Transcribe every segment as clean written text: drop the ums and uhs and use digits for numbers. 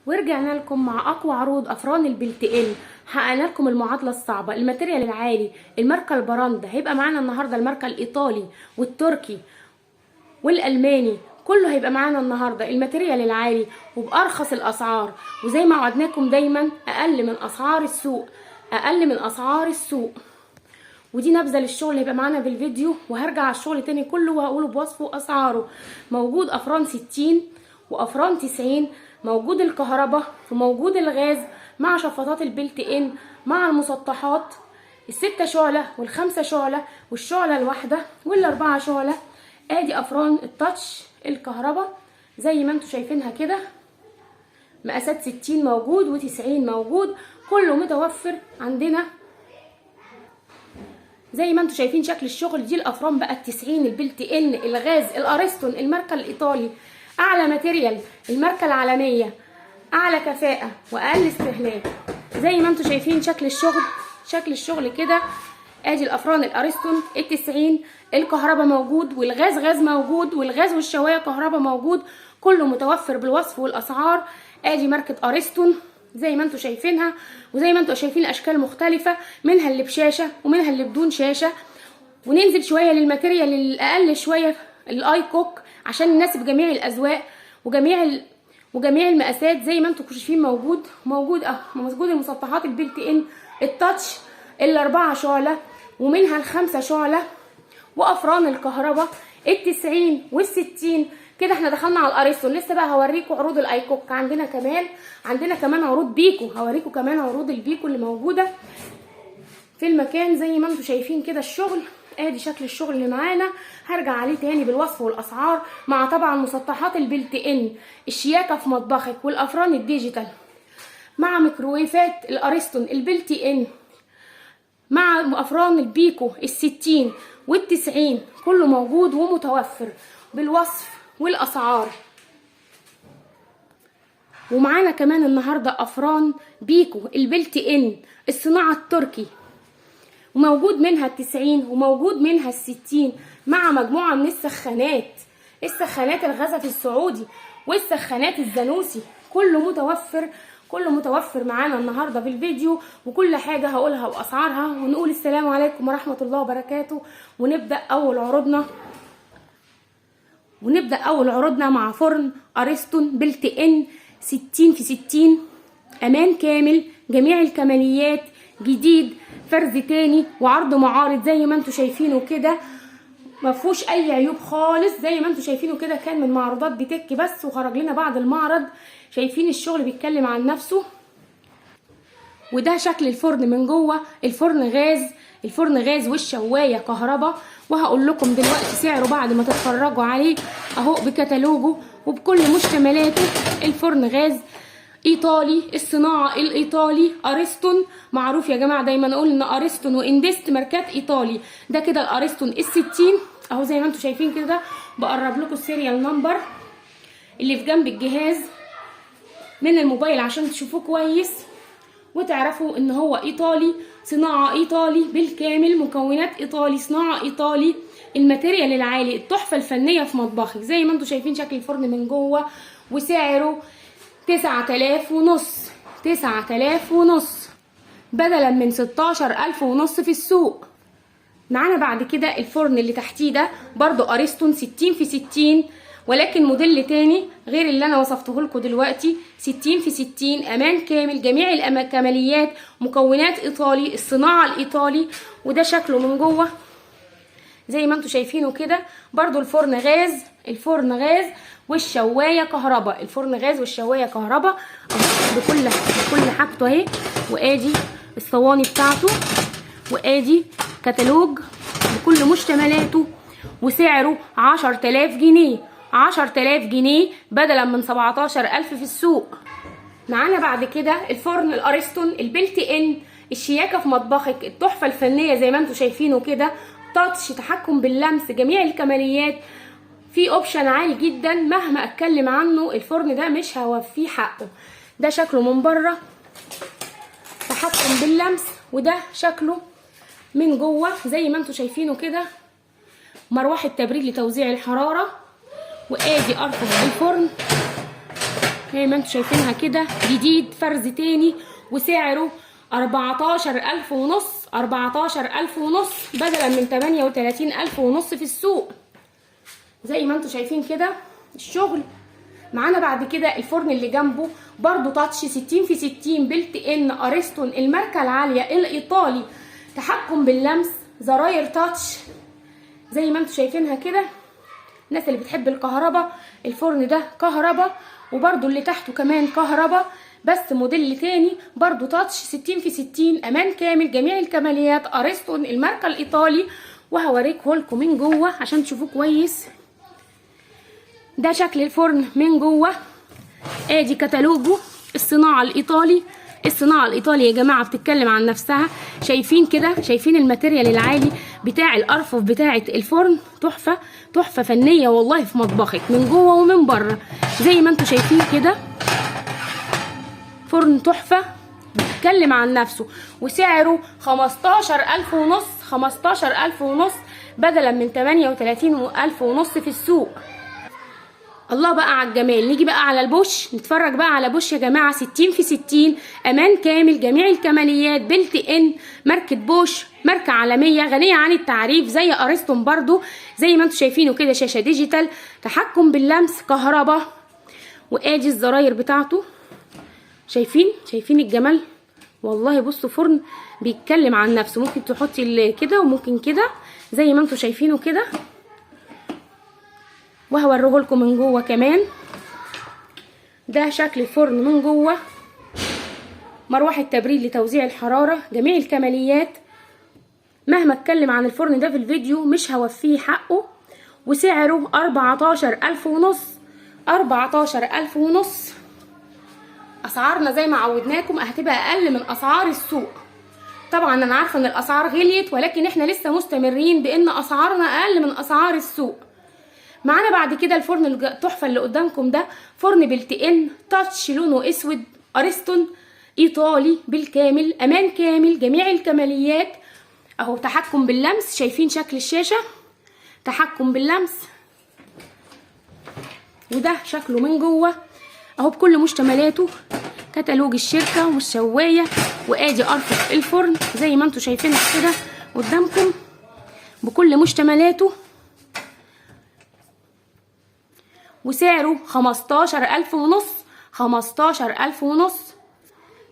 ورجعنا لكم مع اقوى عروض افران ال built in. حققنا لكم المعادلة الصعبه، ال material العالي، الماركة البراند. هيبقى معانا النهارده الماركة الايطالي والتركي والالماني، كله هيبقى معانا النهارده ال material العالي وبارخص الاسعار. وزي ما وعدناكم دايما اقل من اسعار السوق، اقل من اسعار السوق. ودي نبذه للشغل اللي هيبقى معانا في الفيديو، وهرجع على الشغل تاني كله وهقوله بوصفه واسعاره. موجود افران 60 وافران 90، موجود الكهرباء وموجود الغاز مع شفاطات ال built in، مع المسطحات الستة شعلة والخمسة شعلة والشعلة الواحدة والأربعة شعلة. ادي افران ال touch الكهرباء زي ما انتم شايفينها كده، مقاسات 60 موجود و90 موجود، كله متوفر عندنا زي ما انتم شايفين شكل الشغل. دي الافران بقى ال90 ال built in الغاز الاريستون، الماركة الايطالي، اعلى material، الماركة العالميه، اعلى كفاءة واقل استهلاك. زي ما انتم شايفين شكل الشغل، شكل الشغل كده. ادي الافران الاريستون ال90، الكهرباء موجود والغاز غاز موجود، والغاز والشوايه كهرباء موجود، كله متوفر بالوصف والاسعار. ادي ماركة اريستون زي ما انتم شايفينها، وزي ما انتم شايفين اشكال مختلفه، منها اللي بشاشة ومنها اللي بدون شاشه. وننزل شوية لل material الاقل شويه، ال iCook، عشان نناسب جميع الاذواق وجميع المقاسات. زي ما انتم شايفين موجود، موجود اهو، موجود المسطحات ال built in ال touch الاربعة شعله ومنها الخمسة شعله وافران الكهرباء ال90 وال60. كده احنا دخلنا على الاريستون. لسه بقى هوريكم عروض ال iCook، عندنا كمان، عندنا كمان عروض بيكو، هوريكم كمان عروض البيكو اللي موجودة في المكان. زي ما انتم شايفين كده الشغل، ادي شكل الشغل اللي معانا، هرجع عليه تاني بالوصف والاسعار، مع طبعا مسطحات ال built in الشياكه في مطبخك، والافران ال digital، مع ميكروويفات الاريستون ال built in، مع افران البيكو ال60 وال90، كله موجود ومتوفر بالوصف والاسعار. ومعانا كمان النهارده افران بيكو ال built in الصناعة التركي، وموجود منها ال90 وموجود منها ال60، مع مجموعة من السخانات، السخانات الغزف السعودي والسخانات الزانوسي، كله متوفر، كله متوفر معانا النهارده في الفيديو، وكل حاجة هقولها واسعارها. ونقول السلام عليكم ورحمة الله وبركاته، ونبدا اول عروضنا مع فرن اريستون built in 60 في 60، امان كامل، جميع الكماليات، جديد، فرز تاني وعرض معارض زي ما انتم شايفينه كده، ما فيهوش اي عيوب خالص زي ما انتم شايفينه كده. كان من معروضات بتك بس وخرج لنا بعد المعرض. شايفين الشغل بيتكلم عن نفسه. وده شكل الفرن من جوه، الفرن غاز، الفرن غاز والشوايه كهرباء. وهقول لكم دلوقتي سعره بعد ما تتفرجوا عليه اهو بكتالوجه وبكل مشتملاته. الفرن غاز ايطالي، الصناعة الايطالي اريستون، معروف يا جماعه، دايما اقول ان اريستون واندست ماركات ايطالي. ده كده الاريستون ال60 اهو زي ما انتم شايفين كده. بقرب لكم ال serial number اللي في جنب الجهاز من الموبايل عشان تشوفوه كويس وتعرفوا ان هو ايطالي، صناعة ايطالي بالكامل، مكونات ايطالي، صناعة ايطالي، ال material العالي، التحفة الفنية في مطبخك. زي ما انتم شايفين شكل الفرن من جوه، وسعره 9500، 9500 بدلا من 16,500 في السوق. معانا بعد كده الفرن اللي تحتيه ده برضو اريستون 60 في 60، ولكن موديل تاني غير اللي انا وصفته لكم دلوقتي. 60 في 60، امان كامل، جميع الكماليات، مكونات ايطالي، الصناعة الايطالي. وده شكله من جوه زي ما انتم شايفينه كده. برضو الفرن غاز، الفرن غاز والشوايه كهرباء، الفرن غاز والشوايه كهرباء اهو بكل حاجته اهي. وادي الصواني بتاعته، وادي كتالوج بكل مشتملاته، وسعره 10,000 جنيه، 10,000 جنيه بدلا من 17,000 في السوق. معانا بعد كده الفرن الاريستون ال built in، الشياكه في مطبخك، التحفة الفنية زي ما انتم شايفينه كده، touch، تحكم باللمس، جميع الكماليات، في option عالي جدا. مهما اتكلم عنه الفرن ده مش هوفيه حقه. ده شكله من بره، تحكم باللمس، وده شكله من جوه زي ما انتم شايفينه كده، مروحة تبريد لتوزيع الحرارة، وادي ارفف الفرن. زي ما انتم شايفينها كده، جديد فرز تاني، وسعره 14,500، 14,500 بدلا من 38,500 في السوق. زي ما انتم شايفين كده الشغل. معانا بعد كده الفرن اللي جنبه برضو touch 60 في 60 built in اريستون، الماركة العالية الايطالي، تحكم باللمس، زراير touch زي ما انتم شايفينها كده. الناس اللي بتحب الكهرباء، الفرن ده كهرباء، وبرضو اللي تحته كمان كهرباء بس موديل تاني، برضو touch 60 في 60، امان كامل، جميع الكماليات، اريستون الماركة الايطالي. وهوريكم لكم من جوه عشان تشوفوه كويس. ده شكل الفرن من جوه، ادي كتالوجه، الصناعة الايطالي. الصناعة الايطالي يا جماعة بتتكلم عن نفسها. شايفين كده، شايفين ال material العالي بتاع الارفف بتاعه الفرن، تحفة تحفة فنية والله في مطبخك من جوه ومن بره. زي ما انتم شايفين كده فرن تحفة بيتكلم عن نفسه، وسعره 15,500، 15,500 بدلا من 38,500 في السوق. الله بقى على الجمال. نيجي بقى على البوش، نتفرج بقى على بوش يا جماعة، 60 في 60، امان كامل، جميع الكماليات، built in، ماركة بوش، ماركة عالمية غنية عن التعريف زي اريستون برضو. زي ما انتم شايفينه كده، شاشة digital، تحكم باللمس، كهرباء، وادي الزراير بتاعته. شايفين؟ شايفين الجمال؟ والله بصوا فرن بيتكلم عن نفسه. ممكن تحطي كده وممكن كده زي ما انتم شايفينه كده، وهوريه لكم من جوه كمان. ده شكل الفرن من جوه، مروحة تبريد لتوزيع الحرارة، جميع الكماليات. مهما اتكلم عن الفرن ده في الفيديو مش هوفيه حقه. وسعره 14,500، 14,500. اسعارنا زي ما عودناكم هتبقى اقل من اسعار السوق. طبعا انا عارفه ان الاسعار غليت، ولكن احنا لسه مستمرين بان اسعارنا اقل من اسعار السوق. معانا بعد كده الفرن التحفة اللي قدامكم ده، فرن built in touch، لونه اسود، اريستون ايطالي بالكامل، امان كامل، جميع الكماليات، اهو تحكم باللمس. شايفين شكل الشاشة؟ تحكم باللمس. وده شكله من جوه اهو بكل مشتملاته، كتالوج الشركة والشوايه، وادي ارفف الفرن زي ما انتم شايفينها كده قدامكم بكل مشتملاته، وسعره 15,500، 15,500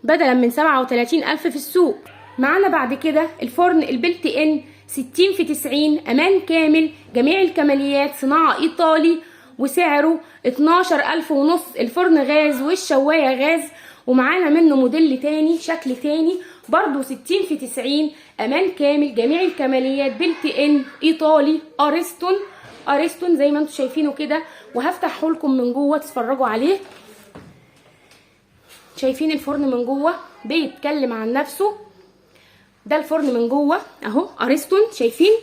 بدلا من 37,000 في السوق. معانا بعد كده الفرن ال built in 60 في 90، امان كامل، جميع الكماليات، صناعة ايطالي، وسعره 12,500. الفرن غاز والشواية غاز، ومعانا منه موديل تاني شكل تاني برضو 60 في 90، امان كامل، جميع الكماليات، built in ايطالي، اريستون، اريستون زي ما انتم شايفينه كده. وهفتحه لكم من جوه تتفرجوا عليه. شايفين الفرن من جوه بيتكلم عن نفسه. ده الفرن من جوه اهو، اريستون. شايفين؟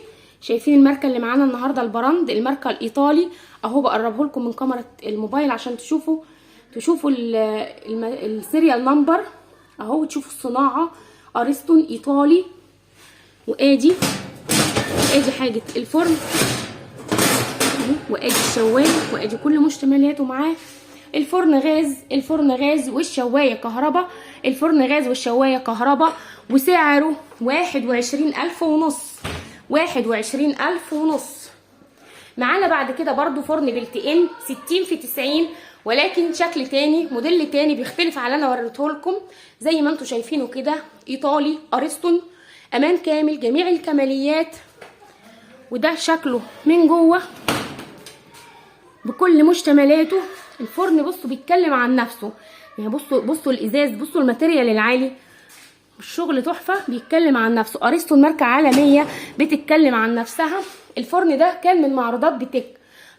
شايفين الماركة اللي معانا النهارده، ال brand، الماركة الايطالي اهو. بقربه لكم من كاميرا الموبايل عشان تشوفوا ال serial number اهو، وتشوفوا الصناعة، اريستون ايطالي. وادي حاجة الفرن، وادي الشوايه، وادي كل مشتملاته معاه. الفرن غاز، الفرن غاز والشوايه كهرباء، الفرن غاز والشوايه كهرباء، وسعره 21,500، 21,500. معانا بعد كده برضو فرن built in 60 في 90، ولكن شكل تاني، موديل تاني بيختلف على اللي انا وريته لكم. زي ما انتم شايفينه كده، ايطالي اريستون، امان كامل، جميع الكماليات. وده شكله من جوه بكل مشتملاته. الفرن بصوا بيتكلم عن نفسه، يعني بصوا الازاز، بصوا ال material العالي، الشغل تحفة، بيتكلم عن نفسه. اريستون ماركة عالمية بتتكلم عن نفسها. الفرن ده كان من معروضات بتك.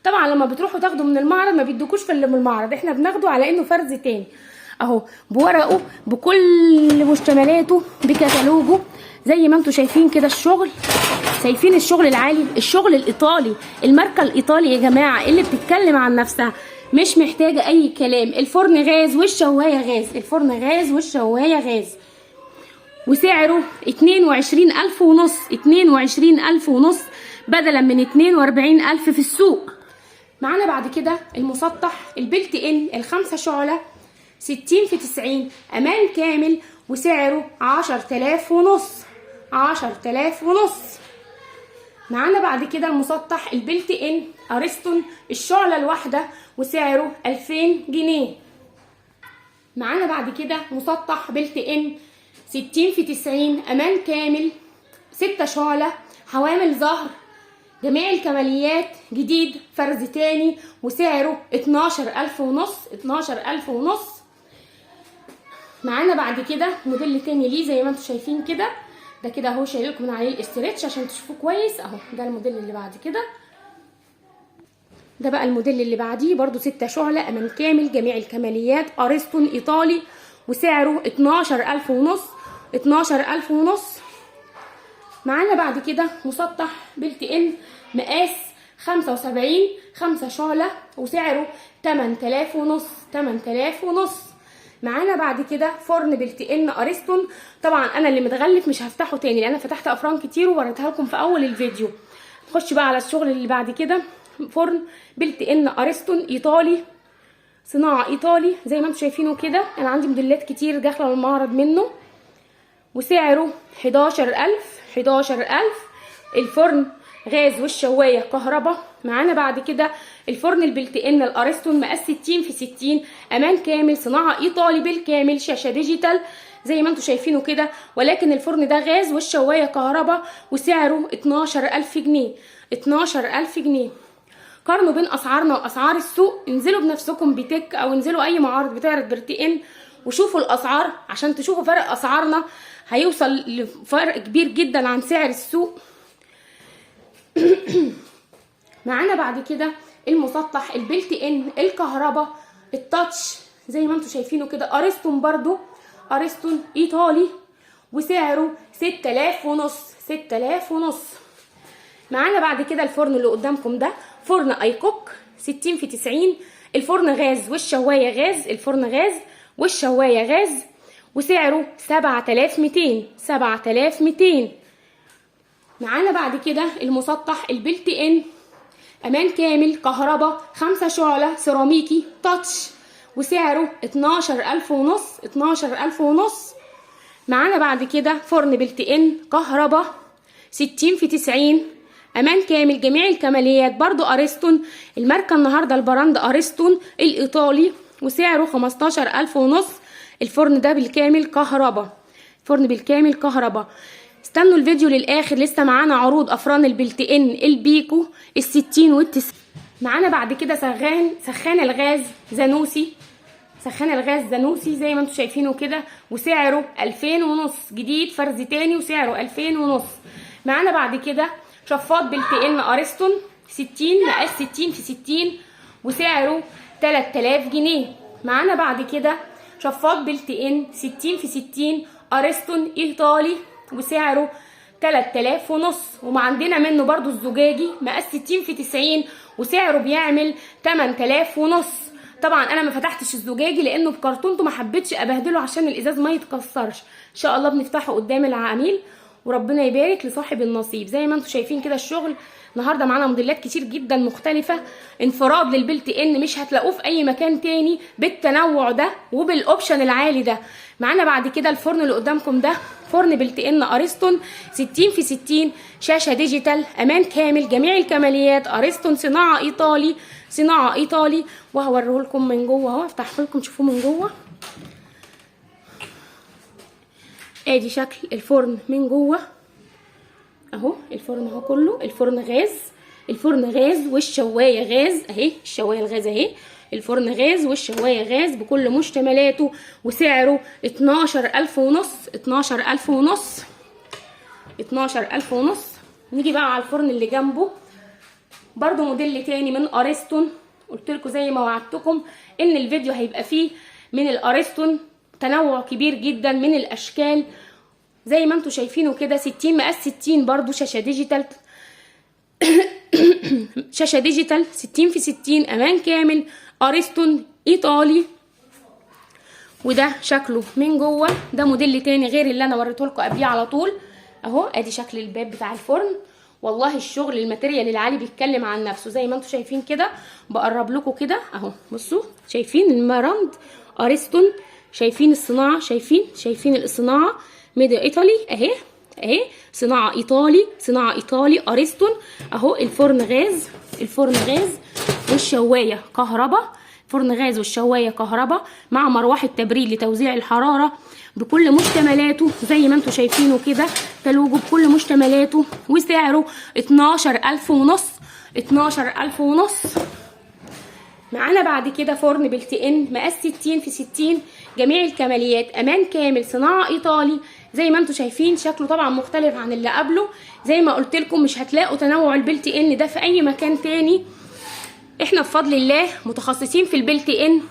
طبعا لما بتروحوا تاخدوا من المعرض ما بيدوكوش في اللي من المعرض، احنا بناخده على انه فرز تاني اهو، بورقه بكل مشتملاته بكتالوجه زي ما انتم شايفين كده. الشغل، شايفين الشغل العالي، الشغل الايطالي، الماركة الايطالي يا جماعة اللي بتتكلم عن نفسها، مش محتاجه اي كلام. الفرن غاز والشوايه غاز، الفرن غاز والشوايه غاز، وسعره 22,500، 22,500 بدلا من 42,000 في السوق. معانا بعد كده المسطح ال built in الخمسة شعلة، 60 في 90 امان كامل وسعره 10000 ونص، 10000 ونص. معانا بعد كده المسطح ال built in اريستون الشعلة الواحدة وسعره 2000 جنيه. معانا بعد كده مسطح built in 60 في 90 امان كامل، 6 شعله، حوامل زهر، جميع الكماليات، جديد فرز تاني وسعره 12000 ونص، 12000 ونص. معانا بعد كده موديل تاني ليه زي ما انتم شايفين كده، ده كده اهو شايلكم من عليه ال stretch عشان تشوفوه كويس اهو. ده الموديل اللي بعد كده، ده بقى الموديل اللي بعديه برضو 6 شعلة امان كامل، جميع الكماليات، اريستون ايطالي وسعره 12000 ونص، 12000 ونص. معانا بعد كده مسطح built in مقاس 75، 5 شعلة وسعره 8000 ونص، 8000 ونص. معانا بعد كده فرن built in اريستون، طبعا انا اللي متغلف مش هفتحه تاني لان انا فتحت افران كتير ووريتها لكم في اول الفيديو. نخش بقى على الشغل اللي بعد كده، فرن built in اريستون ايطالي، صناعة ايطالي زي ما انتم شايفينه كده. انا عندي موديلات كتير داخله المعرض منه وسعره 11000، 11000. الفرن غاز والشوايه كهرباء. معانا بعد كده الفرن ال built in الاريستون مقاس 60 في 60 امان كامل، صناعة ايطالي بالكامل، شاشة digital زي ما انتم شايفينه كده، ولكن الفرن ده غاز والشوايه كهرباء وسعره 12000 جنيه، 12000 جنيه. قارنوا بين اسعارنا واسعار السوق، انزلوا بنفسكم بيتك او انزلوا اي معارض بتعرض built in وشوفوا الاسعار عشان تشوفوا فرق اسعارنا، هيوصل لفرق كبير جدا عن سعر السوق. معانا بعد كده المسطح ال built in الكهرباء ال touch زي ما انتم شايفينه كده، اريستون برضو، اريستون ايطالي وسعره 6000 ونص، 6000 ونص. معانا بعد كده الفرن اللي قدامكم ده فرن ايكوك 60 في 90، الفرن غاز والشوايه غاز، الفرن غاز والشوايه غاز وسعره 7200، 7200. معانا بعد كده المسطح ال built in امان كامل كهرباء 5 شعلة سيراميكي touch وسعره 12000 ونص، 12000 ونص. معانا بعد كده فرن built in كهرباء 60 في 90 امان كامل، جميع الكماليات، برضو اريستون، الماركة النهاردة ال brand اريستون الايطالي وسعره 15000 ونص. الفرن ده بالكامل كهرباء، فرن بالكامل كهرباء. استنوا الفيديو للاخر، لسه معانا عروض افران ال built in البيكو ال60 وال90. معانا بعد كده سخان الغاز زانوسي، سخان الغاز زانوسي زي ما انتم شايفينه كده وسعره 2000 ونص، جديد فرز تاني وسعره 2000 ونص. معانا بعد كده شفاط built in اريستون 60 مقاس 60 في 60 وسعره 3000 جنيه. معانا بعد كده شفاط built in 60 في 60 اريستون ايطالي وسعره 3000 ونص. وما عندنا منه برضو الزجاجي مقاس 60 في 90 وسعره بيعمل 8000 ونص. طبعا انا ما فتحتش الزجاجي لانه بكرتونته، ما حبيتش ابهدله عشان الازاز ما يتكسرش. ان شاء الله بنفتحه قدام العميل وربنا يبارك لصاحب النصيب. زي ما انتم شايفين كده الشغل النهارده معانا موديلات كتير جدا مختلفة، انفراد لل built in مش هتلاقوه في اي مكان تاني بالتنوع ده وبال option العالي ده. معانا بعد كده الفرن اللي قدامكم ده فرن built in اريستون 60 في 60 شاشة digital امان كامل، جميع الكماليات، اريستون صناعة ايطالي، صناعة ايطالي. وهوريه لكم من جوه اهو، افتحه لكم تشوفوه من جوه. ادي شكل الفرن من جوه اهو، الفرن اهو كله، الفرن غاز، الفرن غاز والشوايه غاز اهي، الشوايه الغاز اهي، الفرن غاز والشوايه غاز بكل مشتملاته وسعره 12000 ونص، 12000 ونص، 12000 ونص. نيجي بقى على الفرن اللي جنبه برضو موديل تاني من اريستون. قلت لكم زي ما وعدتكم ان الفيديو هيبقى فيه من الاريستون تنوع كبير جدا من الاشكال زي ما انتم شايفينه كده. 60 مقاس 60 برضو شاشة digital، شاشة digital 60 في 60 امان كامل، اريستون ايطالي. وده شكله من جوه، ده موديل تاني غير اللي انا وريته لكم قبليه على طول اهو. ادي شكل الباب بتاع الفرن. والله الشغل ال material العالي بيتكلم عن نفسه زي ما انتم شايفين كده. بقرب لكم كده اهو، بصوا شايفين ال brand اريستون. شايفين الصناعة؟ شايفين الصناعة made Italy اهي اهي، صناعة ايطالي، صناعة ايطالي اريستون اهو. الفرن غاز، الفرن غاز والشوايه كهرباء، فرن غاز والشوايه كهرباء مع مروحة تبريد لتوزيع الحرارة بكل مشتملاته زي ما انتم شايفينه كده، تلوجه بكل مشتملاته، وسعره 12500 ونص، 12500 ونص. معانا بعد كده فرن built in مقاس 60 في 60، جميع الكماليات، امان كامل، صناعة ايطالي زي ما انتم شايفين. شكله طبعا مختلف عن اللي قبله، زي ما قلت لكم مش هتلاقوا تنوع ال built in ده في اي مكان تاني. احنا بفضل الله متخصصين في ال built in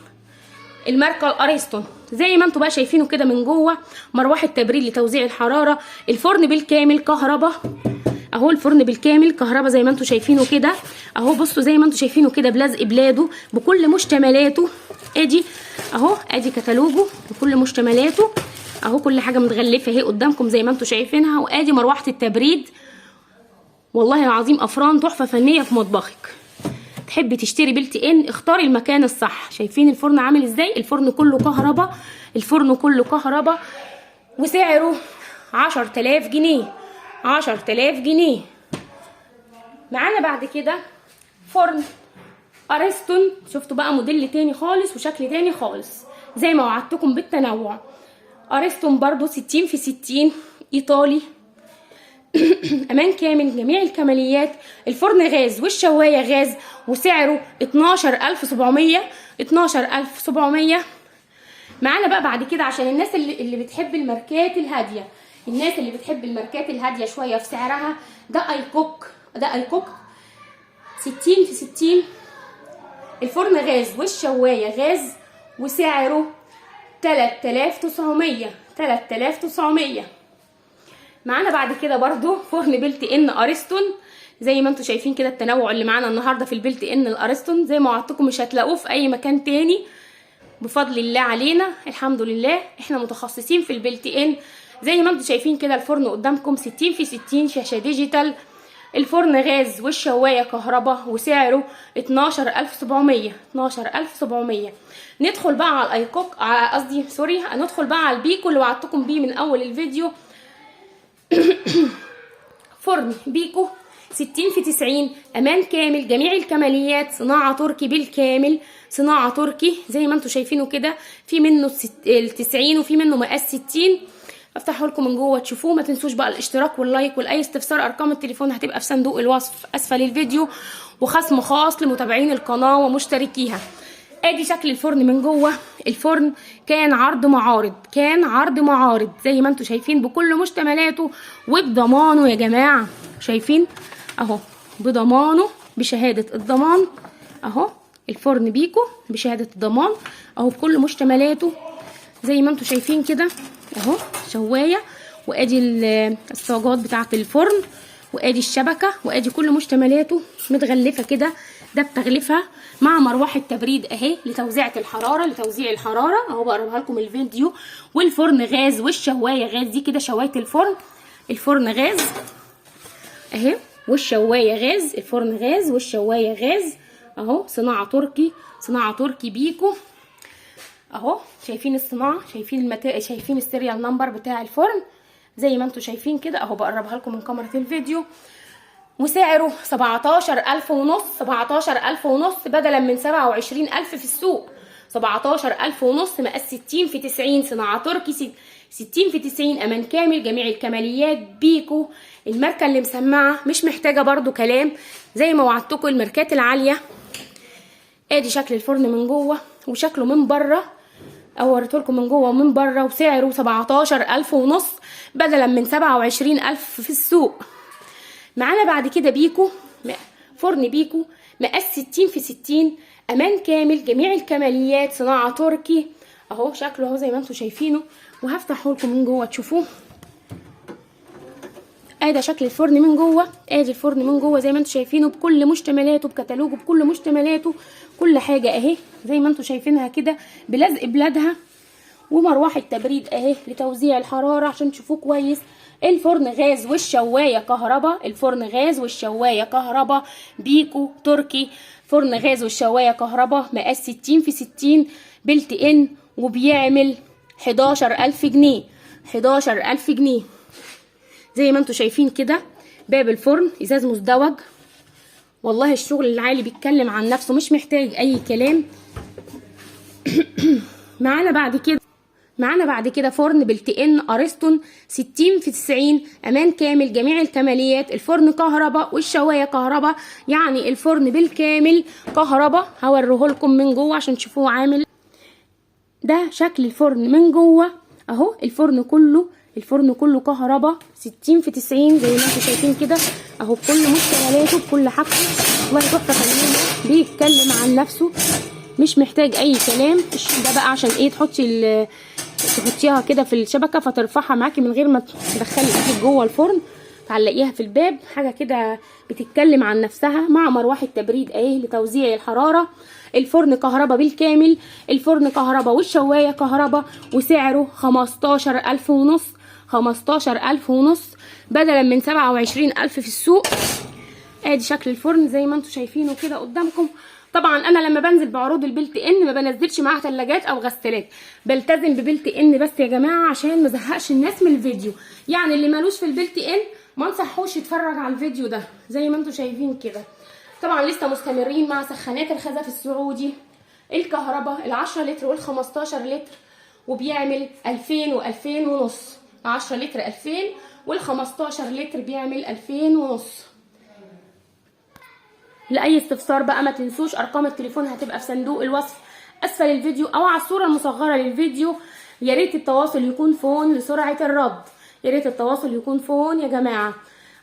الماركة الاريستون. زي ما انتم بقى شايفينه كده من جوه، مروحة تبريد لتوزيع الحرارة، الفرن بالكامل كهرباء اهو، الفرن بالكامل كهرباء زي ما انتم شايفينه كده اهو. بصوا زي ما انتم شايفينه كده بلزق بلاده بكل مشتملاته، ادي اهو، ادي كتالوجه بكل مشتملاته اهو، كل حاجة متغلفه اهي قدامكم زي ما انتم شايفينها. وادي مروحة التبريد. والله العظيم افران تحفة فنية في مطبخك. تحبي تشتري built in اختاري المكان الصح. شايفين الفرن عامل ازاي؟ الفرن كله كهرباء، الفرن كله كهرباء، وسعره 10000 جنيه، 10000 جنيه. معانا بعد كده فرن اريستون، شفتوا بقى موديل تاني خالص وشكل تاني خالص زي ما وعدتكم بالتنوع. اريستون برضو 60 في 60 ايطالي، امان كامل، جميع الكماليات، الفرن غاز والشوايه غاز، وسعره 12700، 12700. معانا بقى بعد كده عشان الناس اللي بتحب الماركات الهادية، الناس اللي بتحب الماركات الهادية شوية في سعرها، ده ايكوك، ده ايكوك 60 في 60، الفرن غاز والشوايه غاز، وسعره 3900، 3900. معانا بعد كده برضو فرن built in اريستون زي ما انتم شايفين كده. التنوع اللي معانا النهارده في ال built in الاريستون زي ما وعدتكم مش هتلاقوه في اي مكان تاني بفضل الله علينا، الحمد لله احنا متخصصين في ال built in. زي ما انتم شايفين كده الفرن قدامكم 60 في 60، شاشة digital، الفرن غاز والشوايه كهرباء، وسعره 12700، 12700. ندخل بقى على الايكوك، قصدي sorry، هندخل بقى على البيكو اللي وعدتكم بيه من اول الفيديو. فرن بيكو 60 في 90، امان كامل، جميع الكماليات، صناعة تركي بالكامل، صناعة تركي زي ما انتم شايفينه كده. في منه ال90 وفي منه مقاس 60. افتحه لكم من جوه تشوفوه. ما تنسوش بقى الاشتراك وال like، والاي استفسار ارقام التليفون هتبقى في صندوق الوصف اسفل الفيديو، وخصم خاص لمتابعين القناة ومشتركيها. ادي شكل الفرن من جوه. الفرن كان عرض معارض، كان عرض معارض زي ما انتم شايفين بكل مشتملاته وبضمانه يا جماعة. شايفين اهو بضمانه، بشهادة الضمان اهو، الفرن بيكو بشهادة الضمان اهو بكل مشتملاته زي ما انتم شايفين كده اهو. شوايه، وادي الصاجات بتاعه الفرن، وادي الشبكة، وادي كل مشتملاته متغلفه كده. ده بتغلفه مع مروحة تبريد اهي لتوزيعه الحرارة، لتوزيع الحرارة اهو، بقربها لكم الفيديو. والفرن غاز والشوايه غاز، دي كده شوايه الفرن، الفرن غاز اهي والشوايه غاز، الفرن غاز والشوايه غاز اهو، صناعة تركي، صناعة تركي بيكو اهو. شايفين الصناعة؟ شايفين ال serial number بتاع الفرن زي ما انتم شايفين كده اهو، بقربها لكم من كاميرا الفيديو. وسعره 17000 ونص، 17000 ونص بدلا من 27000 في السوق. 17000 ونص، مقاس 60 في 90، صناعة تركي، 60 في 90، امان كامل، جميع الكماليات، بيكو الماركة اللي مسمعة، مش محتاجة برضو كلام زي ما وعدتكم الماركات العالية. ادي شكل الفرن من جوه وشكله من بره، او وريتهولكم من جوه ومن بره. وسعره 17000 ونص بدلا من 27000 في السوق. معانا بعد كده بيكو، فرن بيكو مقاس 60 في 60، امان كامل، جميع الكماليات، صناعة تركي اهو، شكله اهو زي ما انتم شايفينه، وهفتحه لكم من جوه تشوفوه. ادي شكل الفرن من جوه، ادي الفرن من جوه زي ما انتم شايفينه بكل مشتملاته، بكتالوجه بكل مشتملاته، كل حاجة اهي زي ما انتم شايفينها كده بلزق بلادها، ومروحه تبريد اهي لتوزيع الحرارة عشان تشوفوه كويس. الفرن غاز والشوايه كهرباء، الفرن غاز والشوايه كهرباء، بيكو تركي، فرن غاز والشوايه كهرباء، مقاس 60 في 60، built in، وبيعمل 11000 جنيه، 11000 جنيه. زي ما انتوا شايفين كده باب الفرن ازاز مزدوج. والله الشغل العالي بيتكلم عن نفسه، مش محتاج اي كلام. معانا بعد كده فرن built in ارستون 60 في 90، امان كامل، جميع الكماليات. الفرن كهرباء والشوايه كهرباء، يعني الفرن بالكامل كهرباء. هوريه لكم من جوه عشان تشوفوه عامل. ده شكل الفرن من جوه اهو، الفرن كله كهرباء، 60 في 90 زي ما انتم شايفين كده اهو، بكل مشتملاته بكل حاجته. والله تحفة فنية، بيتكلم عن نفسه، مش محتاج اي كلام. ده بقى عشان ايه؟ تحطيها كده في الشبكة فترفعها معاكي من غير ما تدخلي ايدك جوه الفرن، تعلقيها في الباب. حاجة كده بتتكلم عن نفسها، مع مروحة تبريد اهي لتوزيع الحرارة. الفرن كهرباء بالكامل، الفرن كهرباء والشوايه كهرباء، وسعره 15500، 15500 بدلا من 27000 في السوق. ادي شكل الفرن زي ما انتم شايفينه كده قدامكم. طبعا انا لما بنزل بعروض ال built in ما بنزلش معاها ثلاجات او غسالات، بلتزم ب built in بس يا جماعة عشان ما زهقش الناس من الفيديو. يعني اللي مالوش في ال built in ما انصحوش يتفرج على الفيديو ده. زي ما انتم شايفين كده طبعا لسه مستمرين مع سخانات الخزف السعودي الكهرباء، ال10 لتر وال15 لتر، وبيعمل 2000 و2500. 10 لتر 2000، وال15 لتر بيعمل 2500. لأي استفسار بقى ما تنسوش أرقام التليفون هتبقى في صندوق الوصف أسفل الفيديو أو على الصورة المصغرة للفيديو. يا ريت التواصل يكون phone لسرعة الرد، يا ريت التواصل يكون phone يا جماعة،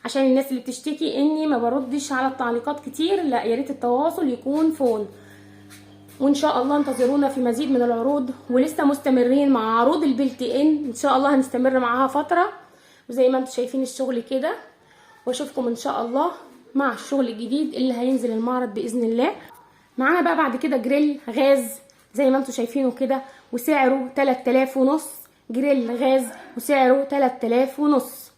عشان الناس اللي بتشتكي اني ما بردش على التعليقات كتير. لا، يا ريت التواصل يكون phone. وان شاء الله انتظرونا في مزيد من العروض، ولسه مستمرين مع عروض ال built in، ان شاء الله هنستمر معاها فترة. وزي ما انتم شايفين الشغل كده، واشوفكم ان شاء الله مع الشغل الجديد اللي هينزل المعرض باذن الله. معانا بقى بعد كده جريل غاز زي ما انتم شايفينه كده، وسعره 3500. جريل غاز وسعره 3500.